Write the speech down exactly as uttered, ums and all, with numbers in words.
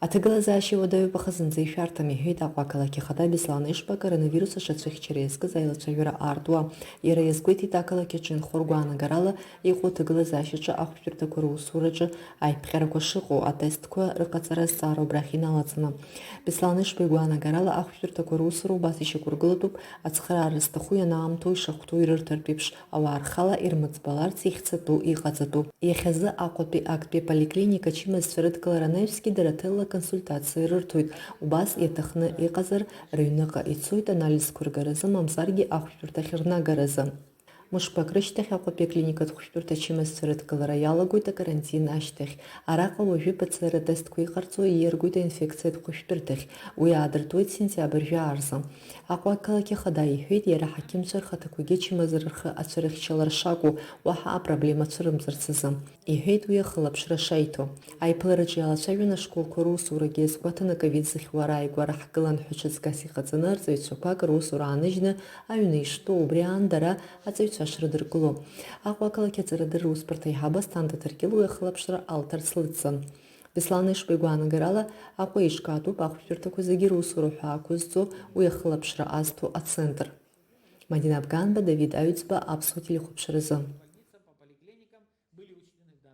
Аҭагылазаашьа уадаҩуп, аха зынӡа ишәарҭам, иҳәеит Аҟәа ақалақь ахада Беслан Ешба, акоронавирус аҿы ацәыхьчара иазкыз аилацәажәара аартуа. Иара иазгәеиҭеит, ақалақь аҿы инхо ргәаанагарала иҟоу аҭагылазаашьаҿы ахәшәтәырҭақәа русураҿы аиԥҟьарақәа шыҟоу, атестқәа рыҟаҵара азҵаара убрахь иналаҵаны. Беслан Ешба игәаанагарала, ахәшәтәырҭақәа русура убас ишьақәыргылатәуп, ацхыраара зҭаху ианаамҭоу ишахәҭоу ирырҭартә еиԥш, ауаа рхала ирмыӡбаларц ихьӡатәу, иҟаҵатәу. Иахьазы Аҟәатәи актәи аполиклиник ачымазцәа рыдкылара анаҩсгьы дара ҭелла аконсультациа рырҭоит, убас иаҭахны иҟазар, рыҩныҟа ицоит анализқәа ргаразы, мамзаргьы ахәшәтәырҭахь рнагаразы. Мышқәак рышьҭахь Аҟәатәи аклиникатә хәшәтәырҭа ачымазцәа рыдкылара иалагоит акарантин ашьҭахь. Араҟа уажәы П Ц Р атестқәа иҟарҵо ииаргоит аинфекциатә хәшәтәырҭахь, уи аадыртуеит сентиабр жәаа рзы. Аҟәа ақалақь ахада иҳәеит, иара аҳақьымцәа рхаҭақәагьы ачымазара рхы ацәырыхьчалар шакәу, уаҳа апроблема цәырымҵырц азы. Иҳәеит уи ахылаԥшра шаиҭо. Аиԥылараҿы иалацәажәон ашколқәа русурагьы, иазгәаҭан аковид зыхьуа рааигәара ҳгылан ҳәа ҽыҵгас иҟаҵаны, арҵаҩцәақәак русура ааныжьны аҩны иштәоу, убри аан дара аҵаҩцәа шрыдыркыло. Аҟәа ақалақь аҵарадырра усбарҭа аиҳабы Асҭанда Ҭаркьыл уи ахылаԥшра алҭарц лыдҵан. Беслан Ешба игәаанагарала, Аҟәа еиҿкаатәуп ахәшәтәырҭақәа зегьы русура ҳәа ақәызҵо уи ахылаԥшра азҭо ацентр. Мадина Абганба, Давид Аҩӡба, Аԥсуа телехәаԥшразы.